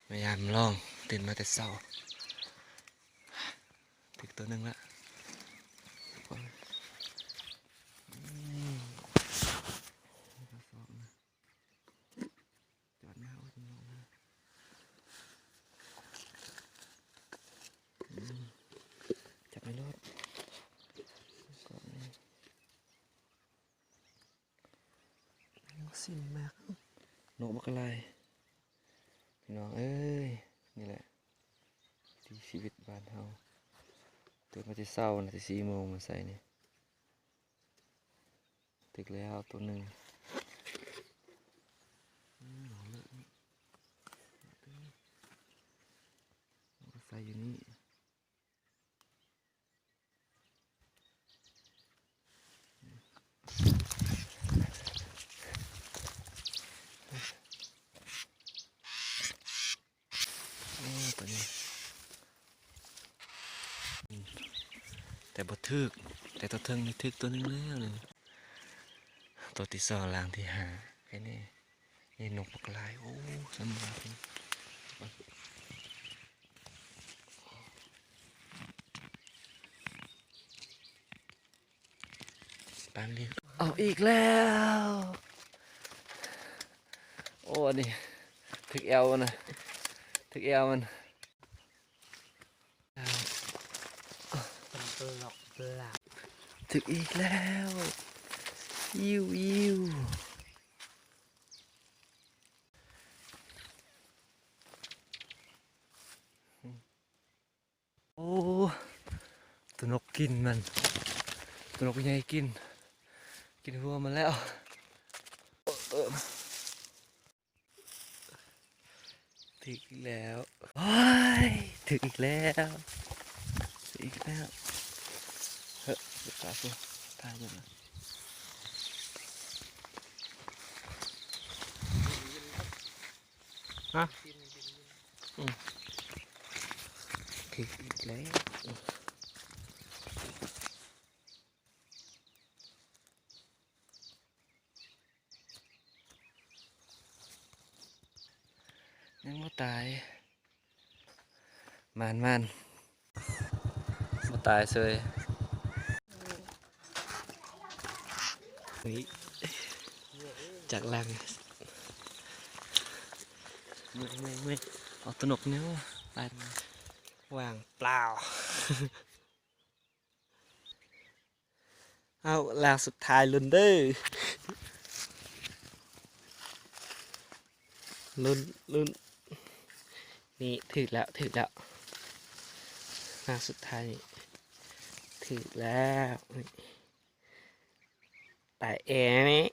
ພະຍາຍາມລອງ ຕື່ນມາແຕ່ເຊົ້າ ຖືກໂຕໜຶ່ງລະ ນີ້ ຈອດມາ ໂອ້ຍ ອືມ ຈັບໄປໂລດ ນີ້ ຊິມມາກ ນົກບັກກະຫຼາຍ ພີ່ນ້ອງເອີຍ ນີ້ແຫຼະ ວິຖີຊີວິດບ້ານເຮົາ ຕື່ນມາແຕ່ເຊົ້ານະ ແຕ່ສີ່ໂມງມາໃສ່ນີ້ ຖືກແລ້ວໂຕໜຶ່ງ ອືມ ເອົາເລີຍ ເອົາເລີຍ ເອົາໃສ່ຢູ່ນີ້. ໂອ້ ໂຕນີ້ ແຕ່ບໍ່ຖືກ ແຕ່ໂຕເທິງນີ້ຖືກໂຕໜຶ່ງແລ້ວນີ້ ໂຕທີສອງ ລາງທີຫ້າ ແຄ່ນີ້. ນີ້ນົກບັກຫຼາຍ ໂອ້ ສຳລັບ ປານນີ້ ເອົາອີກແລ້ວ ໂອ້ ອັນນີ້ ຖືກແອວມັນນະ ຖືກແອວມັນ. ຖືກອີກແລ້ວ ອິ້ວໆ ໂອ້ ຕົວນົກກິນມັນ ຕົວນົກໃຫຍ່ກິນ ກິນຫົວມັນແລ້ວ. ຖືກອີກແລ້ວ ໂອ້ຍ ຖືກອີກແລ້ວ ຖືກອີກແລ້ວ ເຮີ້ຍ ຕາຍ ຕາຍແລ້ວນະ ຮະ ອືມ ຖືກອີກແລ້ວ. ຍັງບໍ່ຕາຍ ມານໆ ບໍ່ຕາຍເສີຍ ເຮີ້ຍ ຈາກຫຼັງ ເມື່ອຍໆ ເອົາຕົວນົກນີ້ ຕາຍ ວ່າງເປົ່າ. ເອົາ ລາງສຸດທ້າຍ ລຸ້ນເດີ ລຸ້ນ ລຸ້ນ ນີ້ ຖືກແລ້ວ ຖືກແລ້ວ ລາງສຸດທ້າຍນີ້ ຖືກແລ້ວ ນີ້ ຕາຍແອນີ້